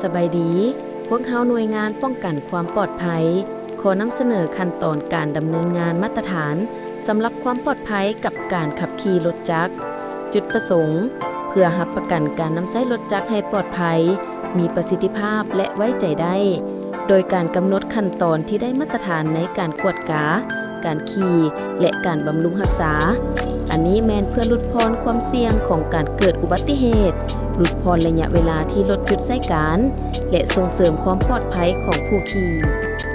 ສະບາຍດີ, ພວກເຮົາໜ່ວຍງານປ້ອງກັນຄວາມປອດໄພ ຂໍນຳສະເໜີຂັ້ນຕອນການດຳເນີນງານມາດຕະຖານສຳລັບຄວາມປອດໄພກັບການຂັບຂີ່ລົດຈັກ. ຈຸດປະສົງ, ເພື່ອຮັບປະກັນການນຳໃຊ້ລົດຈັກໃຫ້ປອດໄພ, ມີປະສິດທິພາບ ແລະ ໄວ້ໃຈໄດ້, ໂດຍການກຳນົດຂັ້ນຕອນທີ່ໄດ້ມາດຕະຖານໃນການກວດກາ, ການຂີ່ ແລະ ການບຳລຸງຮັກສາ. ອັນນີ້ແມ່ນເພື່ອຫຼຸດຜ່ອນຄວາມສ່ຽງຂອງການເກີດອຸບັດຕິເຫດ, ຫຼຸດຜ່ອນໄລຍະເວລາທີ່ລົດຢຸດໃຊ້ການ ແລະ ສົ່ງເສີມຄວາມປອດໄພຂອງຜູ້ຂີ່.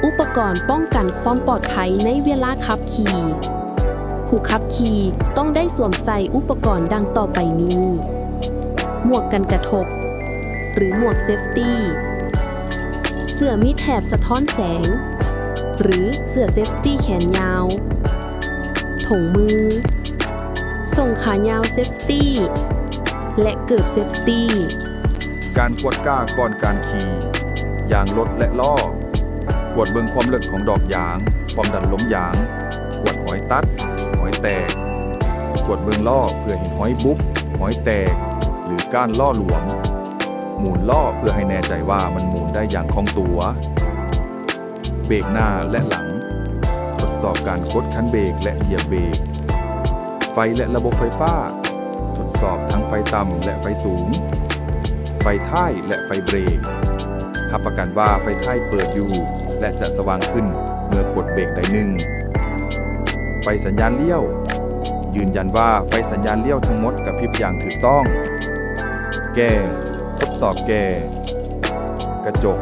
ອຸປະກອນປ້ອງກັນຄວາມປອດໄພໃນເວລາຂັບຂີ່. ຜູ້ຂັບຂີ່ຕ້ອງໄດ້ສວມໃສ່ອຸປະກອນດັ່ງຕໍ່ໄປນີ້: ໝວກກັນກະທົບ ຫຼື ໝວກເຊຟຕີ, ເສື້ອມີແຖບສະທ້ອນແສງ ຫຼື ເສື້ອເຊຟຕີແຂນຍາວ, ຖົງມື, ສົ້ງຂາຍາວເຊຟຕີ ແລະ ເກີບເຊຟຕີ. ການກວດກາກ່ອນການຂີ່, ຢາງລົດ ແລະ ລໍ້. ກວດເບິ່ງຄວາມເລິກຂອງດອກຢາງ, ຄວາມດັນລົມຢາງ, ກວດຮອຍຕັດ, ຮອຍແຕກ. ກວດເບິ່ງລໍ້ເພື່ອເຫັນຮອຍບຸບ, ຮອຍແຕກ ຫຼື ກ້ານລໍ້ຫຼວມ. ໝູນລໍ້ເພື່ອໃຫ້ແນ່ໃຈວ່າມັນໝູນໄດ້ຢ່າງຄ່ອງຕົວ. ເບກໜ້າ ແລະ ຫຼັງ. ທົດສອບການກົດຄັນເບກ ແລະ ຢຽບເບກ. ໄຟ ແລະ ລະບົບໄຟຟ້າ. ທົດສອບທັງໄຟຕ່ຳ ແລະ ໄຟສູງ, ໄຟທ້າຍ ແລະ ໄຟເບຣກ. ຮັບປະກັນວ່າໄຟທ້າຍເປີດຢູ່ ແລະ ຈະສະຫວ່າງຂຶ້ນເມື່ອກົດເບກໄດ້ໜຶ່ງ. ໄຟສັນຍານລ້ຽວ. ຢືນຢັນວ່າໄຟສັນຍານລ້ຽວທັງໝົດກະພິບຢ່າງຖືກຕ້ອງ. ແກ່. ທົດສອບແກ່. ກະຈົກ.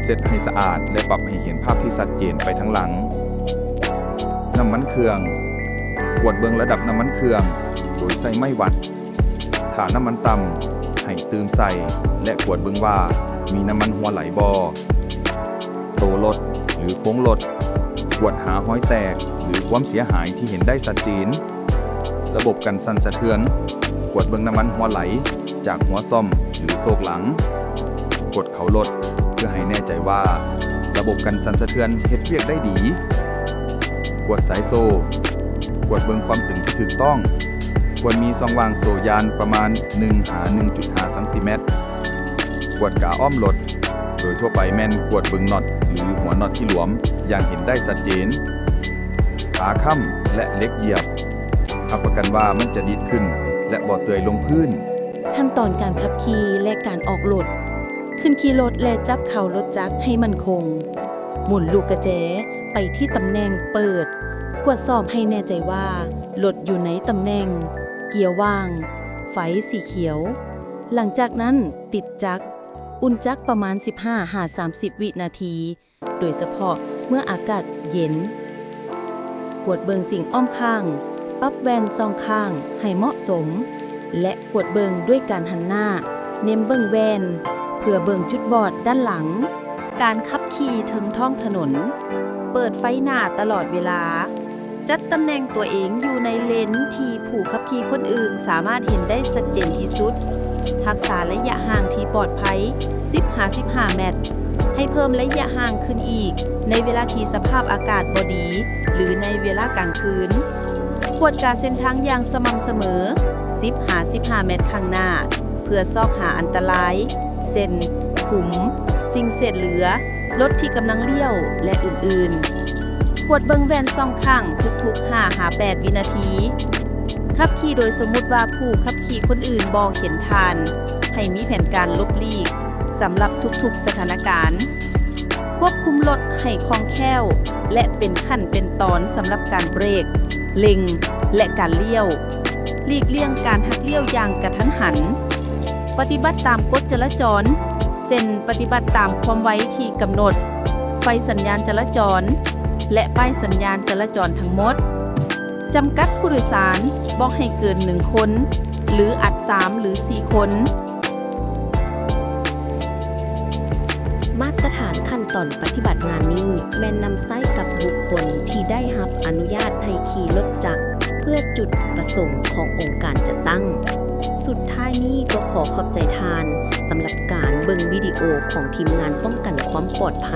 ເຊັດໃຫ້ສະອາດ ແລະ ປັບໃຫ້ເຫັນພາບທີ່ຊັດເຈນໄປທາງຫຼັງ. ນ້ຳມັນເຄື່ອງ. ກວດເບິ່ງລະດັບນ້ຳມັນເຄື່ອງໂດຍໃຊ້ໄມ້ວັດ. ຖ້ານ້ຳມັນຕ່ຳ, ໃຫ້ຕື່ມໃສ່ ແລະ ກວດເບິ່ງວ່າມີນ້ຳມັນຮົ່ວໄຫຼບໍ່. ໂຕລົດ ຫຼື ໂຄງລົດ. ກວດຫາຮອຍແຕກ ຫຼື ຄວາມເສຍຫາຍທີ່ເຫັນໄດ້ຊັດເຈນ. ລະບົບກັນສັ່ນສະເທືອນ. ກວດເບິ່ງນ້ຳມັນຮົ່ວໄຫຼຈາກຫົວຊ່ອມ ຫຼື ໂຊກຫຼັງ. ກົດເຂົ້າລົດ ເພື່ອໃຫ້ແນ່ໃຈວ່າລະບົບກັນສັ່ນສະເທືອນເຮັດວຽກໄດ້ດີ. ກວດສາຍໂສ້. ກວດເບິ່ງຄວາມຕຶງທີ່ຖືກຕ້ອງ. ຄວນມີຊ່ອງວ່າງໂສ້ຢານປະມານໜຶ່ງຫາໜຶ່ງຈຸດຫ້າຊັງຕີແມັດ. ກວດກາອ້ອມລົດ. ໂດຍທົ່ວໄປແມ່ນກວດເບິ່ງນັອດ ຫຼື ຫົວນັອດທີ່ຫຼວມຢ່າງເຫັນໄດ້ຊັດເຈນ. ຂາຄ້ຳ ແລະ ເຫຼັກຢຽບ. ຮັບປະກັນວ່າມັນຈະດີດຂຶ້ນ ແລະ ບໍ່ເປື່ອຍລົງພື້ນ. ຂັ້ນຕອນການຂັບຂີ່ ແລະ ການອອກລົດ. ຂຶ້ນຂີ່ລົດ ແລະ ຈັບເຂົ້າລົດຈັກໃຫ້ໝັ້ນຄົງ. ໝູນລູກກະແຈໄປທີ່ຕຳແໜ່ງເປີດ. ກວດສອບໃຫ້ແນ່ໃຈວ່າລົດຢູ່ໃນຕຳແໜ່ງເກຍວ່າງ, ໄຟສີຂຽວ. ຫຼັງຈາກນັ້ນຕິດຈັກ. ອຸ່ນຈັກປະມານສິບຫ້າຫາສາມສິບວິນາທີ. ໂດຍສະເພາະເມື່ອອາກາດເຢັນ. ກວດເບິ່ງສິ່ງອ້ອມຂ້າງ, ປັບແວ່ນສ່ອງຂ້າງໃຫ້ເໝາະສົມ ແລະ ກວດເບິ່ງດ້ວຍການຫັນໜ້າເໜັມເບິ່ງແວ່ນ ເພື່ອເບິ່ງຈຸດບອດດ້ານຫຼັງ. ການຂັບຂີ່ເທິງທ້ອງຖະໜົນ. ເປີດໄຟໜ້າຕະຫຼອດເວລາ. ຈັດຕຳແໜ່ງຕົວເອງຢູ່ໃນເລນທີ່ຜູ້ຂັບຂີ່ຄົນອື່ນສາມາດເຫັນໄດ້ຊັດເຈນທີ່ສຸດ. ຮັກສາໄລຍະຫ່າງທີ່ປອດໄພສິບຫາສິບຫ້າແມັດ. ໃຫ້ເພີ່ມໄລຍະຫ່າງຂຶ້ນອີກໃນເວລາທີ່ສະພາບອາກາດບໍ່ດີ ຫຼື ໃນເວລາກາງຄືນ. ກວດກາເສັ້ນທາງຢ່າງສະໝ່ຳສະເໝີສິບຫາສິບຫ້າແມັດຂ້າງໜ້າ ເພື່ອຊອກຫາອັນຕະລາຍ ເຊັ່ນ ຂຸມ, ສິ່ງເສດເຫຼືອ, ລົດທີ່ກຳລັງລ້ຽວ ແລະ ອື່ນໆ. ກວດເບິ່ງແວ່ນສ່ອງຂ້າງທຸກໆຫ້າຫາແປດວິນາທີ. ຂັບຂີ່ໂດຍສົມມຸດວ່າຜູ້ຂັບຂີ່ຄົນອື່ນບໍ່ເຫັນທ່ານ, ໃຫ້ມີແຜນການຫຼົບຫຼີກສຳລັບທຸກໆສະຖານະການ. ຄວບຄຸມລົດໃຫ້ຄ່ອງແຄ້ວ ແລະ ເປັນຂັ້ນເປັນຕອນສຳລັບການເບຣກ, ເລັ່ງ ແລະ ການລ້ຽວ. ຫຼີກລ່ຽງການຫັກລ້ຽວຢ່າງກະທັນຫັນ. ປະຕິບັດຕາມກົດຈະລາຈອນ ເຊັ່ນ ປະຕິບັດຕາມຄວາມໄວທີ່ກຳນົດ, ໄຟສັນຍານຈະລາຈອນ ແລະ ປ້າຍສັນຍານຈະລາຈອນທັງໝົດ. ຈຳກັດຜູ້ໂດຍສານບໍ່ໃຫ້ເກີນໜຶ່ງຄົນ ຫຼື ອັດສາມ ຫຼື ສີ່ຄົນ. ມາດຕະຖານຂັ້ນຕອນປະຕິບັດງານນີ້ແມ່ນນຳໃຊ້ກັບບຸກຄົນທີ່ໄດ້ຮັບອະນຸຍາດໃຫ້ຂີ່ລົດຈັກ ເພື່ອຈຸດປະສົງຂອງອົງການຈັດຕັ້ງ. ສຸດທ້າຍນີ້ກໍຂໍຂອບໃຈທ່ານສຳລັບການເບິ່ງວິດີໂອຂອງທີມງານປ້ອງກັນຄວາມປອດໄພ.